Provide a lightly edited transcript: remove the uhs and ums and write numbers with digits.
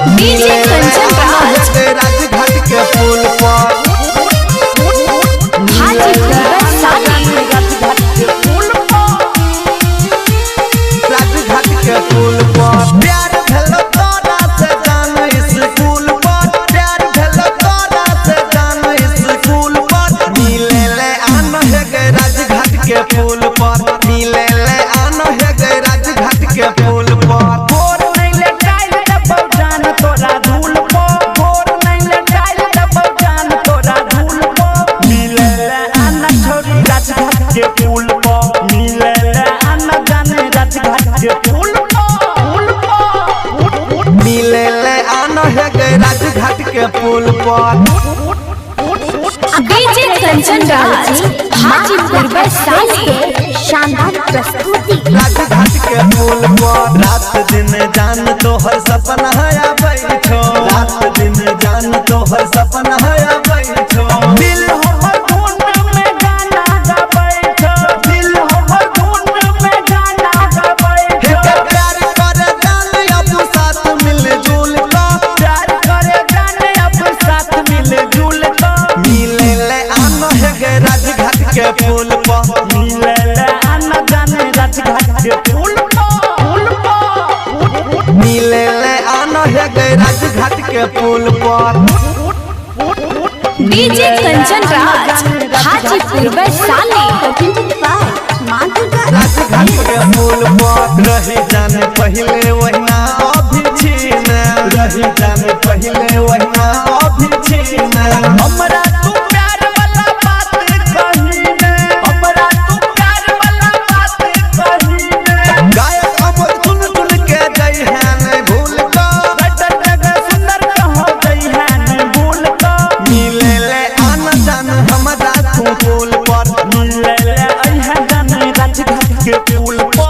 DJ Kanchan Raj Rajghat के पुल पर हाजीपुर वैशाली। राजघाट के पुल पर प्यार भेल तोरा से जान स्कूल पर प्यार भेल तोरा से जान स्कूल पर मिले ले आन हे गे राजघाट के पुल पर मिले ले आन हे गे राजघाट के पुल पर गोर नहीं लटाइल दबौ जान तोरा धूल पो गोर नहीं लटाइल दबौ जान तोरा धूल पो मिले ले आना छोरी राजघाट के पुल पो मिले ले आना जाने राजघाट के पुल पो पुल पो मिले ले आन हे गे राजघाट के पुल पर डीजे कंचन राज हाजीपुर वैशाली। शानदार प्रस्तुति राजघाट के पुल पर रात दिन जान तोहर सपना आबै छौ रात दिन जान तोहर सपना आबै छौ दिल हमर धुन में गाना गाबै छौ दिल हमर धुन में गाना गाबै हे छौ के प्यार करे जान अब साथ मिल जुल का प्यार करे जाने अब साथ मिल जुल का मिले ले आन हे गे राजघाट के पुल पर मिले ले आना जाने राजघाट के पुल पो पुल पो मिले ले आन हे गे राजघाट के पुल पर डीजे कंचन राज हाजीपुर वैशाली। माँ दुर्गा राजघाट के पुल पर रही जान पहले वहिना अभी छीन रही जान पहले वहिना अभी छीन हमरा तू प्यार वाला बात कही ने हमरा तू प्यार वाला बात कही ने गायक अमर चुन चुन के जई है नहीं भूल का बटर जगह सुंदर कहो गई है न भूल का मिले ले आना जान हमरा तू पुल पर मिले ले अइहा जाने राजघाट के पुल पो।